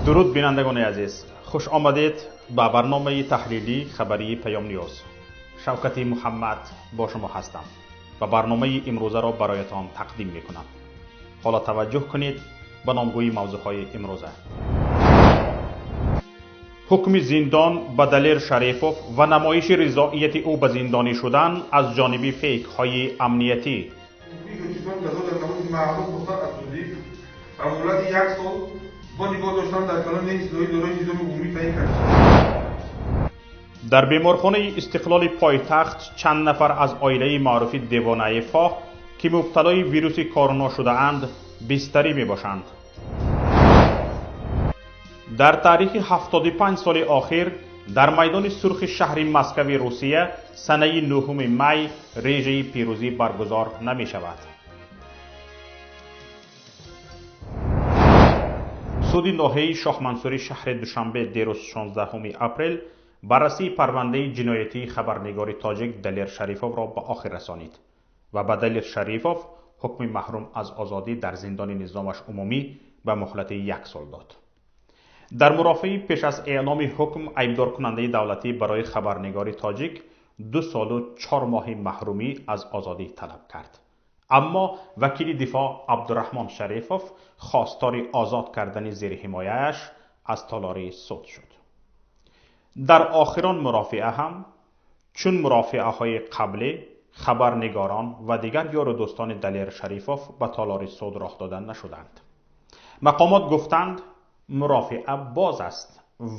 Дуруд, бинандагони азиз, хуш омадед ба барномаи таҳлилии хабарии Паём Ньюз. Шавкати Муҳаммад бо шумо ҳастам ва барномаи имрӯзаро бароятон тақдим мекунам. Ҳоло таваҷҷӯҳ кунед ба номгӯи мавзӯъҳои имрӯза. Ҳукми зиндон ба Далер Шарифов ва намоиши ризоияти ӯ ба зиндонӣ шудан аз ҷониби фейкҳои амниятӣ. Ба муҳлати як сол бо нигоҳ доштан дар колонияи ислоҳӣ дорои низоми умумӣ таъин карда. Дар беморхонаи Истиқлоли пойтахт чанд нафар аз оилаи маъруфи Девонаевҳо, ки мубталои вируси корона шудаанд, бистарӣ мебошанд. Дар таърихи 75 соли охир дар майдони сурхи шаҳри Москави Русия санаи 9 май режаи пирӯзӣ баргузор намешавад. Суди ноҳияи Шоҳмансури шаҳри Душанбе дерӯз 16 апрел баррасии парвандаи ҷиноятии хабарнигори тоҷик Далер Шарифовро ба охир расонид ва ба Далер Шарифов ҳукми маҳрум аз озодӣ дар зиндони низомаш умумӣ ба муҳлати як сол дод. Дар мурофиаи пеш аз эъломи ҳукм айбдоркунандаи давлатӣ барои хабарнигори тоҷик 2 солу 4 моҳи маҳрумӣ аз озодӣ талаб кард. Аммо вакили дифоъ Абдураҳмон Шарифов хостори озод кардани зери ҳимояаш аз толори суд шуд. Дар охирон мурофиа ҳам чун мурофиаҳои қаблӣ хабарнигорон ва дигар ёру дӯстони Далер Шарифов ба толори суд роҳ дода нашуданд. Мақомот гуфтанд, мурофиа боз аст,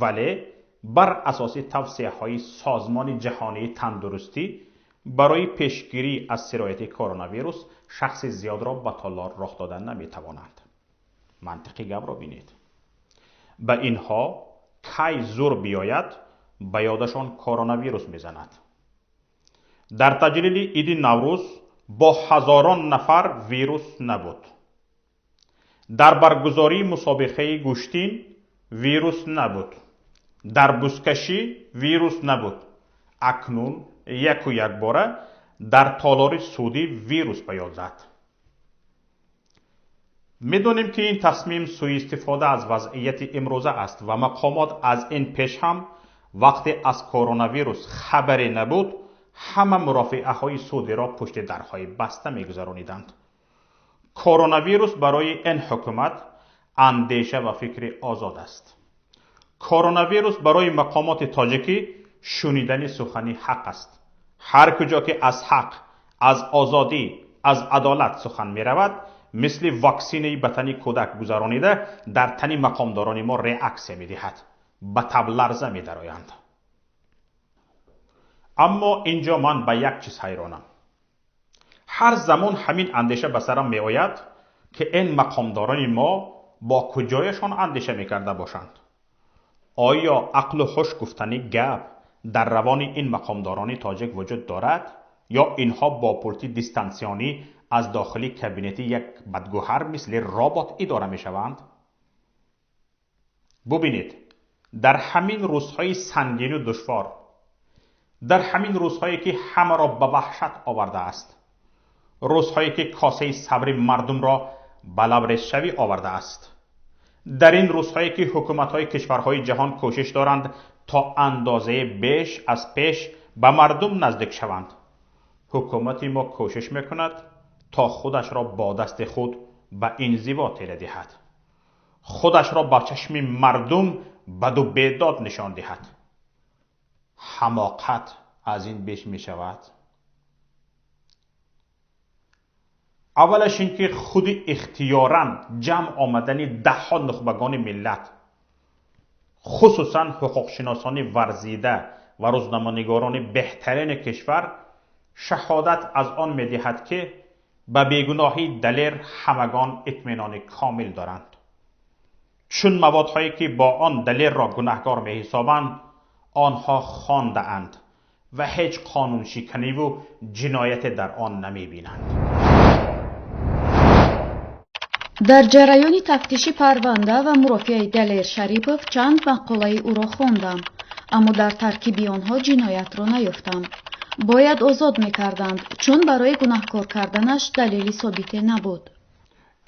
вале бар асоси тавсияҳои Созмони ҷаҳонии тандурустӣ барои пешгирӣ аз сирояти коронавирус шахси зиёдро ба толор роҳ дода наметавонанд. Мантиқи гапро бинед. Ба инҳо кай зур биёяд, ба ёдашон коронавирус мезанад. Дар таҷлили иди Наврӯз бо ҳазорон нафар вирус набуд. Дар баргузории мусобиқаи гӯштин вирус набуд. Дар бузкашӣ вирус набуд. Акнун яку якбора дар толори судӣ вирус ба ёд зад. Медонем, ки ин тасмим сӯистифода аз вазъияти имрӯза аст ва мақомот аз ин пеш ҳам вақте аз коронавирус хабаре набуд, ҳама мурофиаҳои судиро пушти дарҳои баста мегузарониданд. Коронавирус барои ин ҳукумат андеша ва фикри озод аст. Коронавирус барои мақомоти тоҷикӣ шунидани сухани ҳақ аст. Ҳар куҷо ки аз ҳақ, аз озодӣ, аз адолат сухан меравад, мисли ваксинаи ба тани кӯдак гузаронида дар тани мақомдорони мо реаксия медиҳад, ба табларза медароянд. Аммо инҷо ман ба як чиз ҳайронам. Ҳар замон ҳамин андеша ба сарам меояд, ки ин мақомдорони мо бо куҷояшон андеша мекарда бошанд. Оё ақлу ҳуш гуфтани гап дар равони ин мақомдорони тоҷик вуҷуд дорад, ё инҳо бо пулти дистансионӣ аз дохили кабинети як бадгӯҳар мисли робот идора мешаванд? Бубинед, дар ҳамин рӯзҳои сангину душвор, дар ҳамин рӯзҳое ки ҳамаро ба ваҳшат овардааст, рӯзҳое ки косаи сабри мардумро ба лабрезшавӣ овардааст, дар ин рӯзҳое ки ҳукуматҳои кишварҳои ҷаҳон кӯшиш доранд то андозаи беш аз пеш ба мардум наздик шаванд, ҳукумати мо кӯшиш мекунад то худашро бо дасти худ ба инзиво тела диҳад, худашро ба чашми мардум баду бедод нишон диҳад. Ҳамоқат аз ин беш мешавад? Аввалаш ин ки худи ихтиёран ҷамъ омадани даҳҳо нухбагони миллат, хусусан ҳуқуқшиносони варзида ва рӯзноманигорони беҳтарини кишвар, шаҳодат аз он медиҳад, ки ба бегуноҳии Далер ҳамагон итминони комил доранд. Чун маводҳое ки бо он Далерро гунаҳкор меҳисобанд, онҳо хондаанд ва ҳеҷ қонуншиканиву ҷинояте дар он намебинанд. Дар ҷараёни тафтиши парванда ва мурофиаи Далер Шарипов чанд мақолаи ӯро хондам, аммо дар таркиби онҳо ҷиноятро наёфтам. Бояд озод мекарданд, чун барои гунаҳкор карданаш далели собите набуд.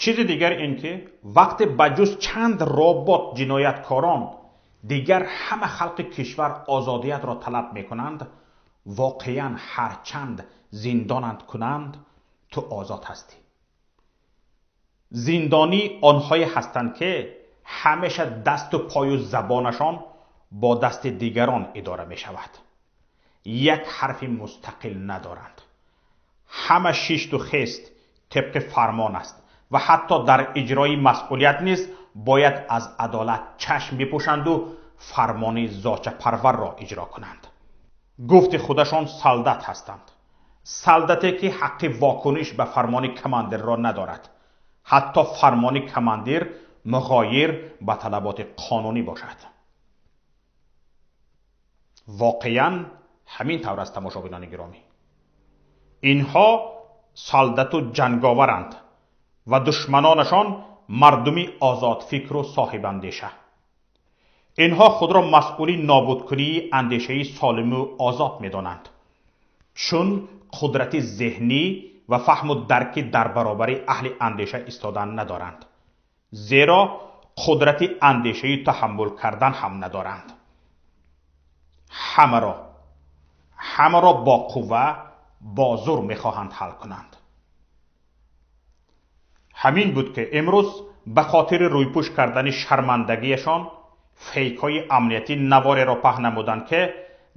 Чизи дигар ин ки вақте ба ҷуз чанд робот ҷинояткорон дигар ҳама халқи кишвар озодиятро талаб мекунанд, воқеан ҳарчанд зиндонанд кунанд, ту озод ҳастӣ. Зиндонӣ онҳое ҳастанд, ки ҳамеша дасту пою забонашон бо дасти дигарон идора мешавад. Як ҳарфи мустақил надоранд. Ҳама шишту хест тибқи фармон аст ва ҳатто дар иҷрои масъулият низ бояд аз адолат чашм бипӯшанду фармони зочапарварро иҷро кунанд. Гуфти худашон солдат ҳастанд. Солдате ки ҳаққи вокуниш ба фармони командирро надорад. Ҳатто фармони командир муғоир ба талаботи қонунӣ бошад. Воқеан ҳамин тавр аст, тамошобинони гиромӣ. Инҳо солдату ҷанговаранд ва душманонашон мардуми озодфикру соҳибандеша. Инҳо худро масъули нобудкунии андешаи солиму озод медонанд, чун қудрати зеҳнӣ ва фаҳму дарки дар баробари аҳли андеша истодан надоранд, зеро қудрати андешаи таҳаммул кардан ҳам надоранд. Ҳамаро бо қувва, бо зур мехоҳанд ҳал кунанд. Ҳамин буд ки имрӯз ба хотири рӯйпӯш кардани шармандагиашон фейкҳои амниятӣ навореро паҳн намуданд, ки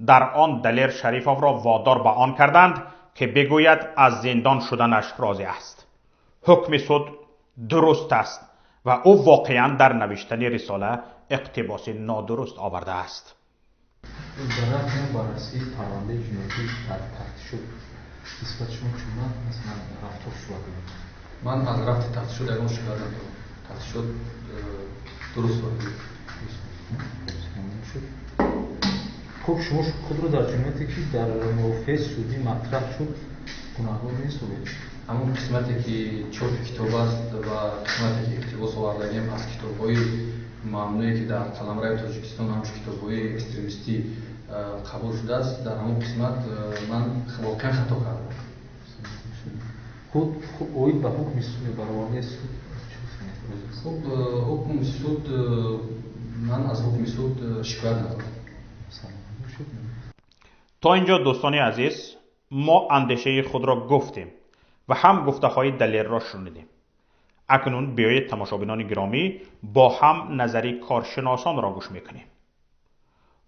дар он Далер Шарифовро водор ба он карданд, ки бигӯяд аз зиндон шуданаш розӣ аст. Ҳукми суд дуруст аст ва ӯ воқеан дар навиштани рисола иқтибоси нодуруст овардааст. Дар рафти баррасии парвандаи ҷиноятӣ дар тафтишот нисбат шумо чӣ гуна, масалан, рафтор сурат гирифт? Ман аз рафти тафтишот ягон шикоят надорам. Тафтишот дуруст сурат гирифт. Хуб, шумо худро дар ҷинояте, ки дар мурофиаи судӣ матраҳ шуд, гунаҳгор меҳисобед? Ҳамон қисмате, ки чопи китоб аст ва қисмате, ки иқтибос овардагиам аз китобҳои мамнӯе, ки дар қаламрави Тоҷикистон ҳамчун китобҳои экстремистӣ қабул шудааст, дар ҳамон қисмат ман воқеан хато кардам. Худ оид ба ҳукми суд, баровардаи суд чӣ гуфтанед? Хуб, ҳукми суд, ман аз ҳукми суд шикоят надорам. То инҷо, дӯстони азиз, мо андешаи худро гуфтем ва ҳам гуфтаҳои Далерро шунидем. Акнун биёед, тамошобинони гиромӣ, бо ҳам назари коршиносонро гӯш мекунем.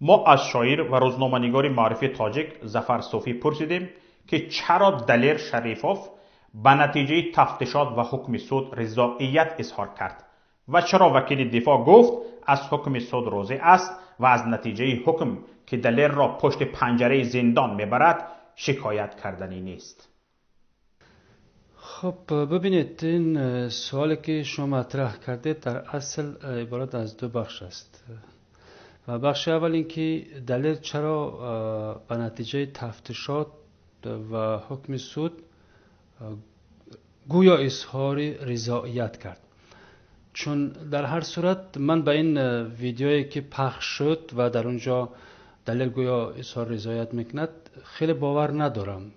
Мо аз шоир ва рӯзноманигори маърифи тоҷик Зафар Суфӣ пурсидем, ки чаро Далер Шарифов ба натиҷаи тафтишот ва ҳукми суд ризоият изҳор кард ва чаро вакили дифоъ гуфт аз ҳукми суд розӣ аст ва аз натиҷаи ҳукм, ки Далерро пушти панҷараи зиндон мебарад, шикоят карданӣ нест. Хуб, бибинед, ин суоле, ки шумо матраҳ кардед, дар асл иборат аз ду бахш аст. Ва бахши аввал ин ки Далер чаро ба натиҷаи тафтишот ва ҳукми суд гӯё изҳори ризоият кард. Чун дар ҳар сурат ман ба ин видеое, ки пахш шуд ва дар он ҷо Далер гӯё изҳори ризоят мекунад, хеле бовар надорам.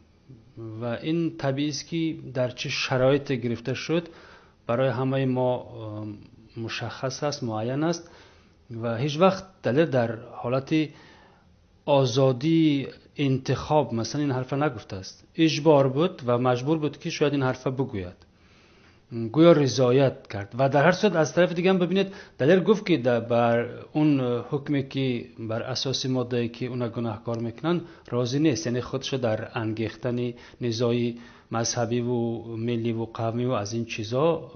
Ва ин табиист, ки дар чӣ шароите гирифта шуд, барои ҳамаи мо мушаххас аст, муайян аст ва ҳеҷ вақт Далер дар ҳолати озодии интихоб, масалан, ин ҳарфа нагуфтааст. Иҷбор буд ва маҷбур буд, ки шояд ин ҳарфа бигӯяд. Гӯё ризоят кард. Ва дар ҳар сурат, аз тарафи дига ҳам бибинед, Далер гуфт, ки бар он ҳукме, ки бар асоси моддае, ки уна гунаҳкор мекунанд, розӣ нест. Яъне худшо дар ангехтани низои мазҳабиву милливу қавмиву аз ин чизо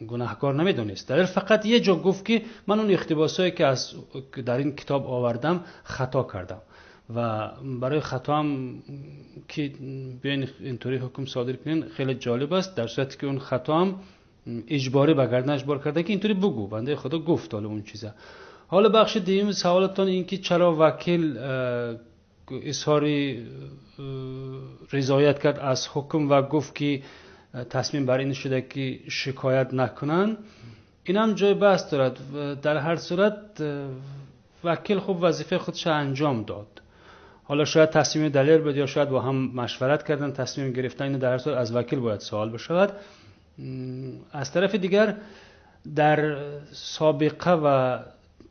гунаҳкор намедонист. Далер фақат як ҷо гуфт, ки ман он иқтибосҳое, ки аз дар ин китоб овардам, хато кардам. Ва барои хатоам ки биёин инطوری ҳукм содир кунین, хеле ҷолиб аст, дар сурате ки он хатоам иҷборӣ ба гарданаш бор карда, ки инطوری бугӯ. Бандаи худо гуфт ҳоло он чиза. Ҳоло бахши дуюми саволатон ин ки чаро вакил изҳори ризоят кард аз ҳукм ва гуфт, ки тасмим бар ин шуда, ки шикоят накунанд, инам ҷои баҳс дорад. Дар ҳар сурат вакил хуб вазифаи худша анҷом дод. Ҳоло шояд тасмими Далер буд ё шояд бо ҳам машварат кардан, тасмим гирифтан, ин дар ҳар сурат аз вакил бояд савол бишавад. Аз тарафи дигар дар собиқа ва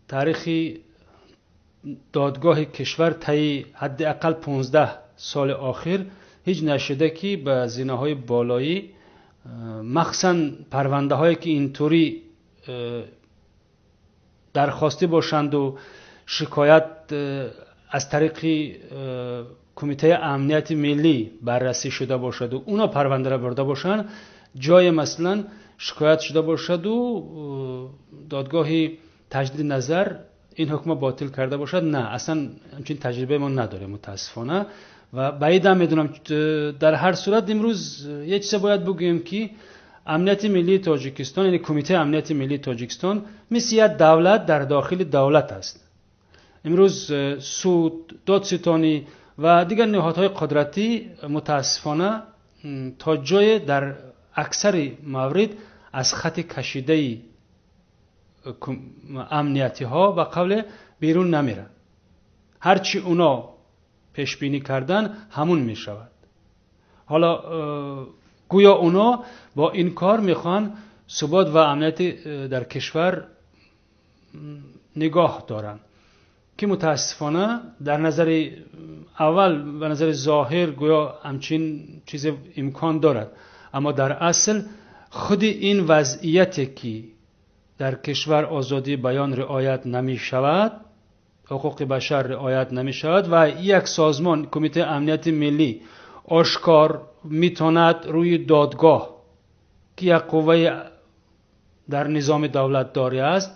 таърихи додгоҳи кишвар таи ҳадди ақал 15 соли охир ҳеҷ нашуда ки ба зинаҳои болоӣ, махсусан парвандаҳое ки интури дархостӣ бошанду шикоят аз тариқи кумитаи амнияти миллӣ баррасӣ шуда бошаду уно парвандаро бурда бошанд, ҷое масалан шикоят шуда бошаду додгоҳи таҷдиди назар ин ҳукмро ботил карда бошад. На, аслан ҳамчунин таҷрибаи мо надорем, мутаассифона, ва баъидам медонам. Дар ҳар сурат имрӯз як чизе бояд бигӯем ки амнияти миллии Тоҷикистон, яъне кумитаи амнияти миллии Тоҷикистон мисли як давлат дар дохили давлат аст. Имрӯз суд, додситонӣ ва дигар ниҳодҳои қудратӣ мутаассифона то ҷое дар аксари маврид аз хати кашидаи амниятиҳо ба қавле берун намеранд. Ҳарчи уно пешбинӣ кардан ҳамун мешавад. Ҳоло гӯё уно бо ин кор мехоҳанд субот ва амнияти дар кишвар нигоҳ доранд ки мутаассифона дар назари аввал, ба назари зоҳир гӯё ҳамчин чизе имкон дорад, аммо дар асл худи ин вазъияте ки дар кишвар озодии баён риоят намешавад, ҳуқуқи башар риоят намешавад ва як созмон, кумитаи амнияти миллӣ, ошкор метавонад рӯи додгоҳ ки як қувваи дар низоми давлатдорӣ аст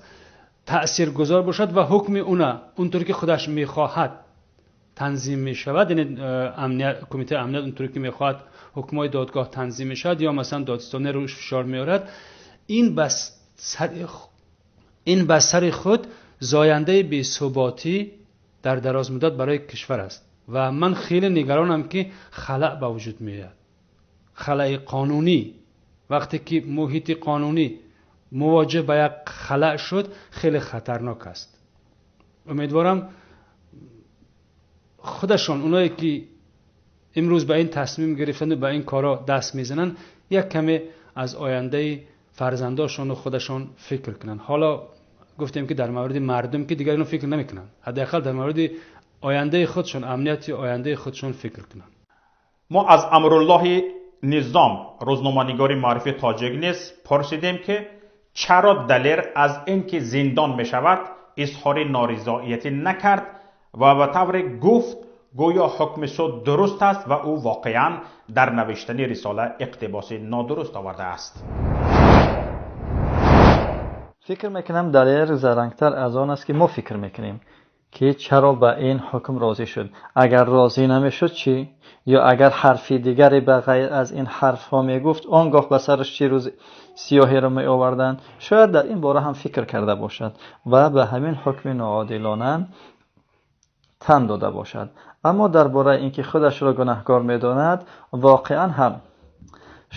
таъсиргузор бошад ва ҳукми уна онтуре ки худаш мехоҳад танзим мешавад, яъне кумитаи амният онтуре ки мехоҳад ҳукмҳои додгоҳ танзим мешавад ё масалан додситонӣ рӯш фишор меорад, ин ба сари худ зояндаи бесуботӣ дар дарозмуддат барои кишвар аст ва ман хеле нигаронам ки халаъ ба вуҷуд меояд, халаи қонунӣ. Вақте ки муҳити қонунӣ мувоҷеҳ ба як халаъ шуд, хеле хатарнок аст. Умедворам худашон оное ки имрӯз ба ин тасмим гирифтанд ва ба ин корҳо даст мезананд, як каме аз ояндаи фарзандошону худашон фикр кунанд. Ҳоло гуфтем ки дар мавриди мардум ки дигар ино фикр намекунанд, ҳадди ақал дар мавриди ояндаи худшон, амнияти ояндаи худшон фикр кунанд. Мо аз Амруллоҳи Низом, рӯзноманигори маъруфи тоҷик низ пурсидем ки чаро Далер аз ин ки зиндон мешавад изҳори норизоятӣ накард ва ба тавре гуфт гӯё ҳукми суд дуруст аст ва ӯ воқеан дар навиштани рисола иқтибоси нодуруст овардааст. Фикр мекунам Далер зарангтар аз он аст ки мо фикр мекунем ки чаро ба ин ҳукм розӣ шуд. Агар розӣ намешуд чӣ? Ё агар ҳарфи дигаре ба ғайр аз ин ҳарфҳо мегуфт, он гоҳ ба сараш чӣ рӯзи сиёҳеро меоварданд? Шояд дар ин бора ҳам фикр карда бошад ва ба ҳамин ҳукми ноодилона тан дода бошад. Аммо дар бораи ин ки худашро гунаҳкор медонад, воқеан ҳам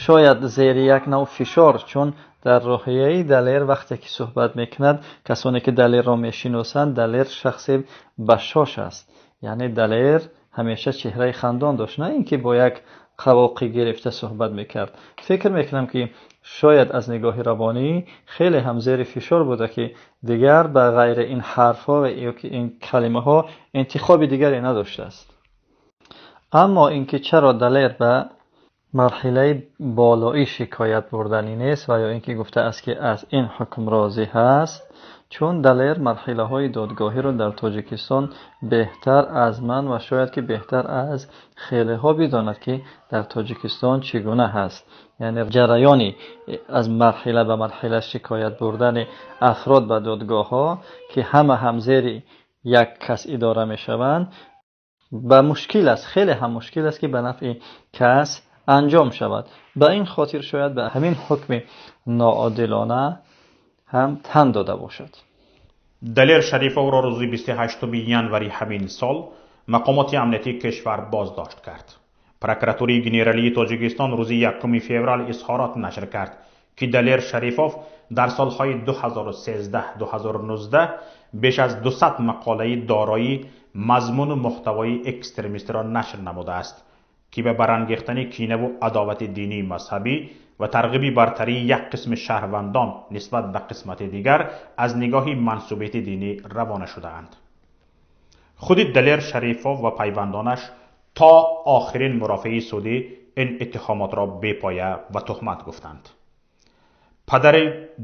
шояд зери як нав фишор, чун дар рӯҳияи Далер вақте ки суҳбат мекунад, касоне ки Далерро мешиносанд, Далер шахси башош аст. Яъне Далер ҳамеша чеҳраи хандон дошт, на ин ки бо як қавоқӣ гирифта суҳбат мекард. Фикр мекунам ки шояд аз нигоҳи равонӣ хеле ҳам зери фишор буда ки дигар ба ғайри ин ҳарфҳо ва ё ки ин калимаҳо интихоби дигаре надоштааст. Аммо ин ки чаро Далер ба марҳилаи болоӣ шикоят бурданӣ нест ва ё ин ки гуфтааст ки аз ин ҳукм розӣ ҳаст, чун Далер марҳилаҳои додгоҳиро дар Тоҷикистон беҳтар аз ман ва шояд ки беҳтар аз хелеҳо бидонад ки дар Тоҷикистон чӣ гуна ҳаст. Яъне ҷараёни аз марҳила ба марҳила шикоят бурдани афрод ба додгоҳҳо ки ҳама ҳам зери як кас идора мешаванд, ба мушкил аст, хеле ҳам мушкил аст ки ба нафъи кас анҷом шавад. Ба ин хотир шояд ба ҳамин ҳукми ноодилона ҳам тан дода бошад. Далер Шарифовро рӯзи 28 январи ҳамин сол мақомоти амниятии кишвар боздошт кард. Прокуратураи генералии Тоҷикистон рӯзи 1 феврал изҳорот нашр кард ки Далер Шарифов дар солҳои 2013-2019 беш аз 200 мақолаи дорои мазмуну муҳтавои экстремистиро нашр намудааст ки ба барангехтани кинаву адовати динии мазҳабӣ و ترغیب برتری یک قسم شهروندان نسبت به قسمت دیگر از نگاه منسوبیت دینی روانه شده‌اند. خود دلیر شریفوف و پیوندانش تا آخرین مرافعه سودی این اتهامات را بی‌پایه و تهمت گفتند. پدر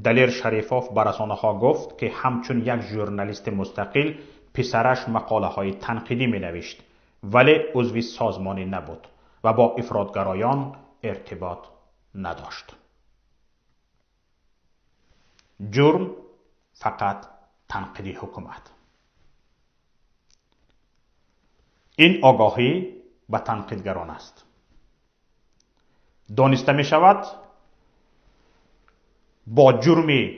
دلیر شریفوف به رسانه‌ها گفت که همچون یک ژورنالیست مستقل پسرش مقاله های تنقیدی می نوشت، ولی عضو سازمانی نبود و با افراطگرایان ارتباط نداشت. جرم فقط تنقیدی حکومت. این آگاهی به تنقیدگران است. دانسته می شود با جرم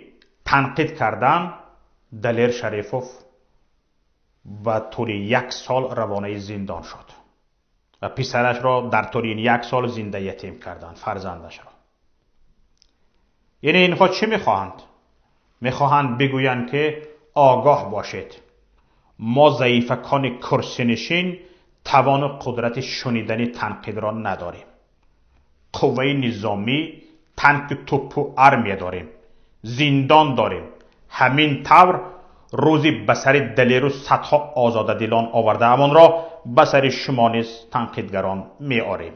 تنقید کردن دلیر شریفوف به طول 1 سال روانه زندان شد و پسرش را در طول این 1 سال زنده یتیم کردند، فرزندش را. یعنی اینها چی میخواهند؟ میخواهند بگویند که آگاه باشید، ما ضعیفکان کرسی نشین توان و قدرت شنیدن تنقید را نداریم. قوه نظامی، تانک، توپ و ارمیه داریم، زندان داریم. همین طور روزی به سر دلیر و صدها آزاده دلان آورده امان را به سر شما نیز تنقیدگران می آریم.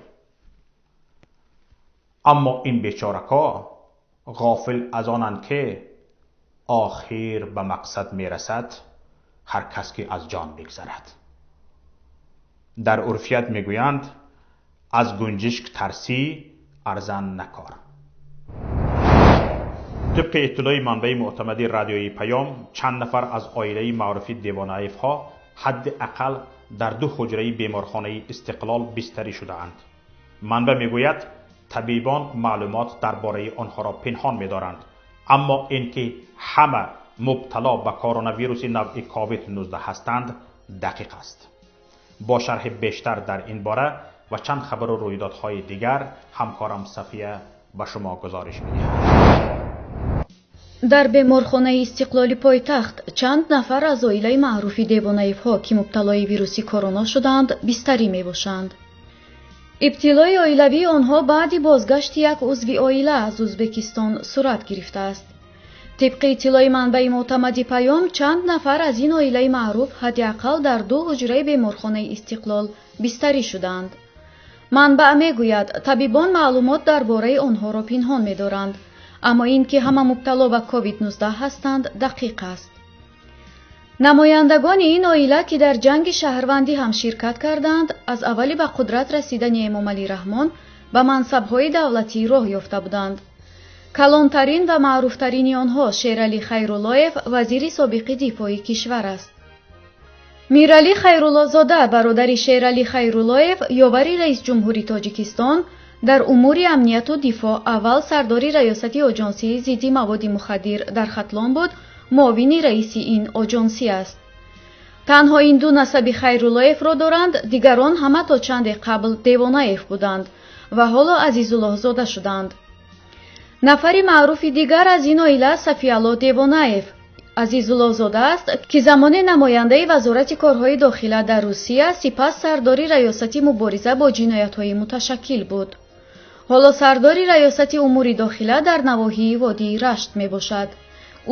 اما این بیچارکا غافل از آنند که آخر به مقصد می رسد هر کس که از جان بگذرد. در عرفیت می گویند از گنجشک ترسی ارزن نکار. طبق اطلاع منبع معتمد رادیویی پیام، چند نفر از عائله معروف دیوانایف ها حد اقل در 2 حجره بیمارخانه استقلال بستری شده‌اند. منبع میگوید طبیبان معلومات درباره آنها را پنهان می‌دارند، اما اینکه همه مبتلا به کرونا ویروس نوع کووید 19 هستند دقیق است. با شرح بیشتر در این باره و چند خبر و رویدادهای دیگر همکارم صفیه به شما گزارش می‌دهد. Дар беморхонаи Истиқлоли пойтахт чанд нафар аз оилаи маъруфи девонаевҳо, ки мубталои вируси корона шудаанд, бистарӣ мебошанд. Ибтилои оилавии онҳо баъди бозгашти як узви оила аз Ӯзбекистон сурат гирифтааст. Тибқи иттилои манбаи мӯътамади Паём, чанд нафар аз ин оилаи маъруф ҳадди ақал дар 2 ҳуҷраи беморхонаи Истиқлол бистарӣ шудаанд. Манбаъ мегӯяд, табибон маълумот дар бораи онҳоро пинҳон медоранд, аммо ин ки ҳама мубтало ба COVID-19 ҳастанд дақиқ аст. Намояндагони ин оила, ки дар ҷанги шаҳрвандӣ ҳам ширкат карданд, аз аввали ба қудрат расидани Эмомалӣ Раҳмон ба мансабҳои давлатӣ роҳ ёфта буданд. Калонтарин ва маъруфтарини онҳо Шералӣ Хайруллоев, вазири собиқи дифои кишвар аст. Миралӣ Хайруллозода, бародари Шералӣ Хайруллоев, ёвари раисҷумҳури Тоҷикистон дар умури амнияту дифоъ, аввал сардори раёсати оҷонсии зидди маводи мухаддир дар Хатлон буд, муовини раиси ин оҷонсӣ аст. Танҳо ин 2 насаби Хайруллоевро доранд, дигарон ҳама то чанде қабл Девонаев буданд ва ҳоло Азизуллоҳзода шуданд. Нафари маъруфи дигар аз ин оила Сафиалло Девонаев Азизуллоҳзода аст, ки замоне намояндаи вазорати корҳои дохила дар Русия, сипас сардори раёсати мубориза бо ҷиноятҳои муташаккил буд. Ҳоло сардори раёсати умури дохила дар навоҳии водии Рашт мебошад.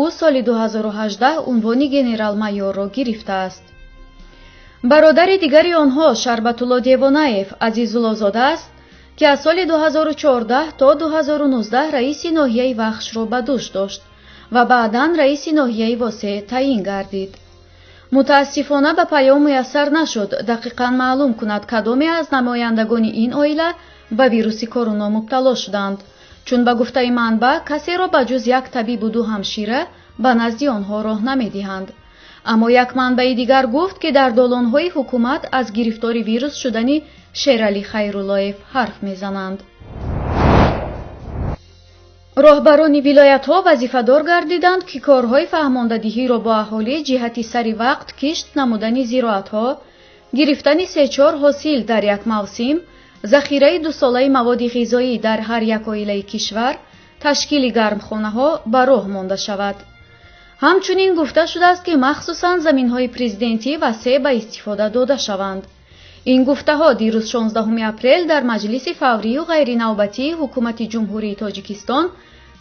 Ӯ соли 2018 унвони генерал-майорро гирифтааст. Бародари дигари онҳо Шарбатулло Девонаев Азизуллозода аст, ки аз соли 2014 то 2019 раиси ноҳияи Вахшро ба дӯш дошт ва баъдан раиси ноҳияи Восеъ таъин гардид. Мутаассифона ба паём муяссар нашуд дақиқан маълум кунад кадоме аз намояндагони ин оила ба вируси корона мубтало шуданд, чун ба гуфтаи манбаъ касеро ба ҷуз як табибу 2 ҳамшира ба назди онҳо роҳ намедиҳанд. Аммо як манбаи дигар гуфт, ки дар долонҳои ҳукумат аз гирифтори вирус шудани Шералӣ Хайруллоев ҳарф мезананд. Роҳбарони вилоятҳо вазифадор гардиданд, ки корҳои фаҳмондадиҳиро бо аҳолӣ ҷиҳати сари вақт кишт намудани зироатҳо, гирифтани 3-4 ҳосил дар як мавсим, захираи 2-солаи маводи ғизоӣ дар ҳар як оилаи кишвар, ташкили гармхонаҳо ба роҳ монда шавад. Ҳамчунин гуфта шудааст, ки махсусан заминҳои президентӣ васеъ ба истифода дода шаванд. Ин гуфтаҳо дирӯз 16 апрел дар маҷлиси фаврию ғайринавбатии Ҳукумати Ҷумҳурии Тоҷикистон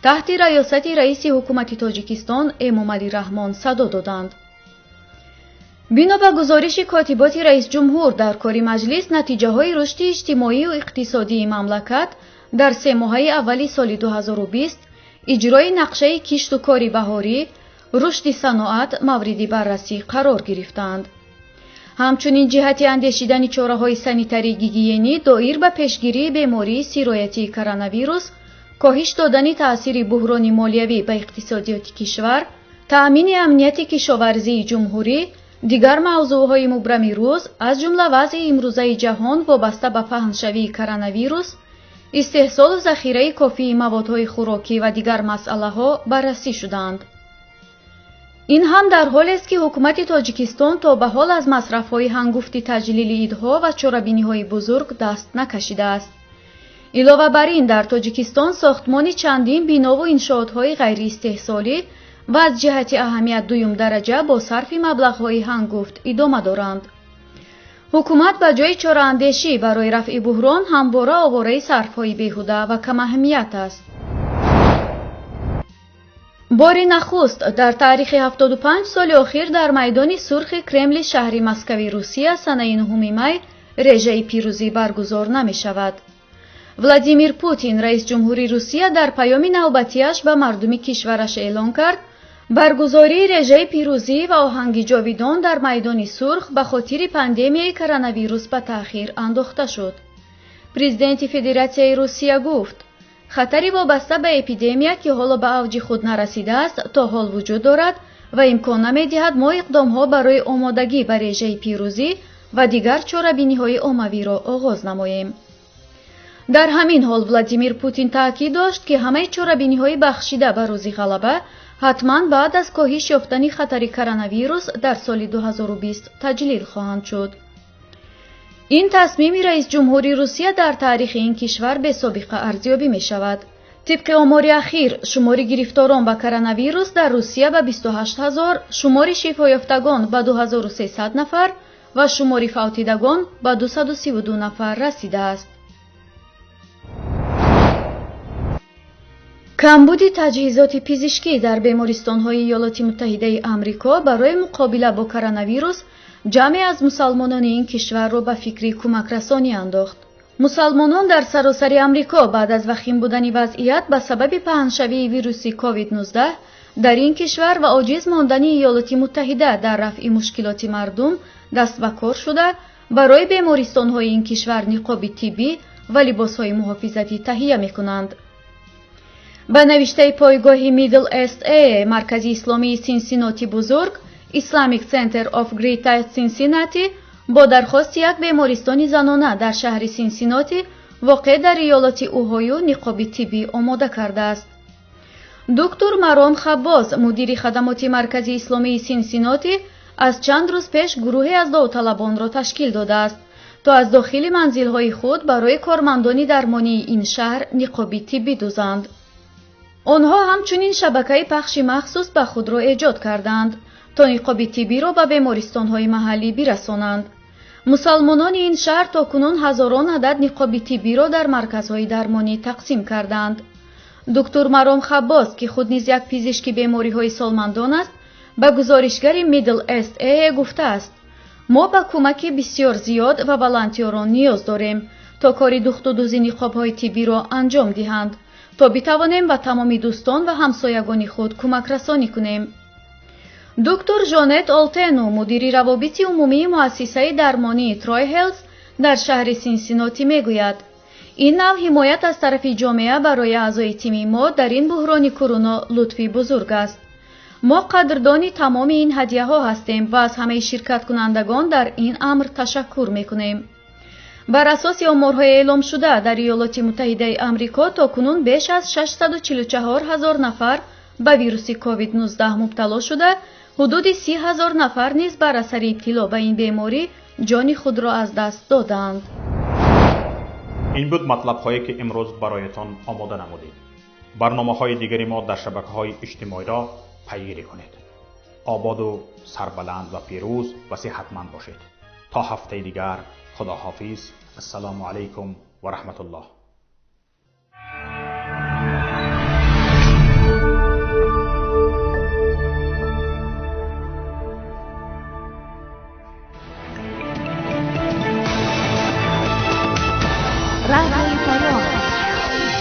таҳти раёсати раиси Ҳукумати Тоҷикистон Эмомалӣ Раҳмон садо доданд. Бино ба гузориши котиботи раисҷумҳур, дар кори маҷлис натиҷаҳои рушди иҷтимоию иқтисодии мамлакат дар семоҳаи аввали соли 2020, иҷрои нақшаи кишту кори баҳорӣ, рушди саноат мавриди баррасӣ қарор гирифтаанд. Ҳамчунин ҷиҳати андешидани чораҳои санитарӣ гигиенӣ доир ба пешгирии бемории сироятии коронавирус, коҳиш додани таъсири буҳрони молиявӣ ба иқтисодиёти кишвар, таъмини амнияти кишоварзии ҷумҳурӣ, дигар мавзӯъҳои мубрами рӯз, аз ҷумла вазъи имрӯзаи ҷаҳон вобаста ба паҳншавии коронавирус, истеҳсолу захираи кофии маводҳои хӯрокӣ ва дигар масъалаҳо баррасӣ шуданд. Ин ҳам дар ҳолест, ки Ҳукумати Тоҷикистон то ба ҳол аз масрафҳои ҳангуфти таҷлили идҳо ва чорабиниҳои бузург даст накашидааст. Илова бар ин, дар Тоҷикистон сохтмони чандин бинову иншоотҳои ғайриистеҳсолӣ ва аз ҷиҳати аҳамият дуюмдараҷа бо сарфи маблағҳои ҳангуфт идома доранд. Ҳукумат ба ҷои чораандешӣ барои рафъи буҳрон ҳамвора овораи сарфҳои беҳуда ва камаҳамият аст. Бори нахуст дар таърихи 75 соли охир дар майдони Сурхи Кремли шаҳри Москави Русия санаи 9 май режаи пирӯзӣ баргузор намешавад. Владимир Путин, раисҷумҳури Русия, дар паёми навбатиаш ба мардуми кишвараш эълон кард, баргузории режаи пирӯзӣ ва оҳанги ҷовидон дар майдони Сурх ба хотири пандемияи коронавирус ба таъхир андохта шуд. Президенти Федератсияи Русия гуфт, хатари вобаста ба эпидемия, ки ҳоло ба авҷи худ нарасидааст, то ҳол вуҷуд дорад ва имкон намедиҳад мо иқдомҳо барои омодагӣ ба режаи пирӯзӣ ва дигар чорабиниҳои оммавиро оғоз намоем. Дар ҳамин ҳол Владимир Путин таъкид дошт, ки ҳамаи чорабиниҳои бахшида ба Рӯзи Ғалаба ҳатман баъд аз коҳиш ёфтани хатари коронавирус дар соли 2020 таҷлил хоҳанд шуд. Ин тасмими раисҷумҳури Русия дар таърихи ин кишвар бесобиқа арзёбӣ мешавад. Тибқи омори ахир, шумори гирифторон ба коронавирус дар Русия ба 28 ҳазор, шумори шифоёфтагон ба 2300 нафар ва шумори фавтидагон ба 232 нафар расидааст. Камбуди таҷҳизоти пизишкӣ дар бемористонҳои Иёлоти Муттаҳидаи Амрико барои муқобила бо коронавирус ҷамъе аз мусалмонони ин кишварро ба фикри кӯмакрасонӣ андохт. Мусалмонон дар саросари Амрико баъд аз вахим будани вазъият ба сабаби паҳншавии вируси COVID-19 дар ин кишвар ва оҷиз мондани Иёлоти Муттаҳида дар рафъи мушкилоти мардум даст ба кор шуда, барои бемористонҳои ин кишвар ниқоби тиббӣ ва либосҳои муҳофизатӣ таҳия мекунанд. Ба навиштаи пойгоҳи Middle East Eye, Маркази исломии Синсиноти бузург Islamic Center of Greater Cincinnati бо дархости як бемористони занона дар шаҳри Синсиноти воқеъ дар иёлоти Уҳою ниқоби тиббӣ омода кардааст. Доктор Маром Хаббоз, мудири хадамоти Маркази исломии Синсиноти, аз чанд рӯз пеш гурӯҳе аз довталабонро ташкил додааст, то аз дохили манзилҳои худ барои кормандони дармонии ин шаҳр ниқоби тиббӣ дузанд. Онҳо ҳамчунин шабакаи пахши махсус ба худро эҷод карданд, то ниқоби тиббиро ба бемористонҳои маҳаллӣ бирасонанд. Мусалмонони ин шаҳр то кунун ҳазорон адад ниқоби тиббиро дар марказҳои дармонӣ тақсим карданд. Доктор Маром Хаббоз, ки худ низ як пизишки бемориҳои солмандон аст, ба гузоришгари Middle East Eye гуфтааст: мо ба кӯмаки бисёр зиёд ва волонтёрон ниёз дорем, то кори духтудӯзи ниқобҳои тиббиро анҷом диҳанд, то битавонем ба тамоми дӯстон ва ҳамсоягони худ кӯмакрасонӣ кунем. Доктор Жонет Олтену, мудири равобити умумии муассисаи дармонии Трой Хелс дар шаҳри Синсиноти мегӯяд: ин нав ҳимоят аз тарафи ҷомеа барои аъзои тими мо дар ин буҳрони куруно лутфи бузург аст. Мо қадрдони тамоми ин ҳадияҳо ҳастем ва аз ҳамаи ширкаткунандагон дар ин амр ташаккур мекунем. Бар асоси оморҳои эъломшуда дар Иёлоти Муттаҳидаи Амрико то кунун беш аз 644 ҳазор нафар ба вируси COVID-19 мубтало шуда, ҳудуди 30 ҳазор нафар низ бар асари ибтило ба ин беморӣ ҷони худро аз даст доданд. Ин буд матлабҳое, ки имрӯз бароятон омода намудем. Барномаҳои дигари мо дар шабакаҳои иҷтимоиро пайгирӣ кунед. Ободу сарбаланд ва пирӯз ва сиҳатманд бошед. То ҳафтаи дигар, худоҳофиз. Ассалому алайкум ва раҳматуллоҳ.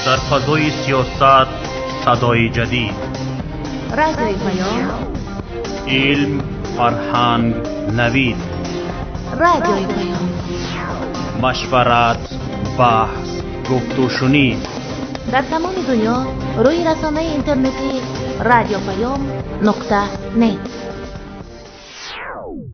Дар фазои сиёсат садои ҷадид, Радиои Паём, илм, фарҳанг, навид, Радиои Паём, машварат, баҳс, гуфтушунид. Дар тамоми дунё рӯи расонаи интернетии Радио Паём нуқта нет.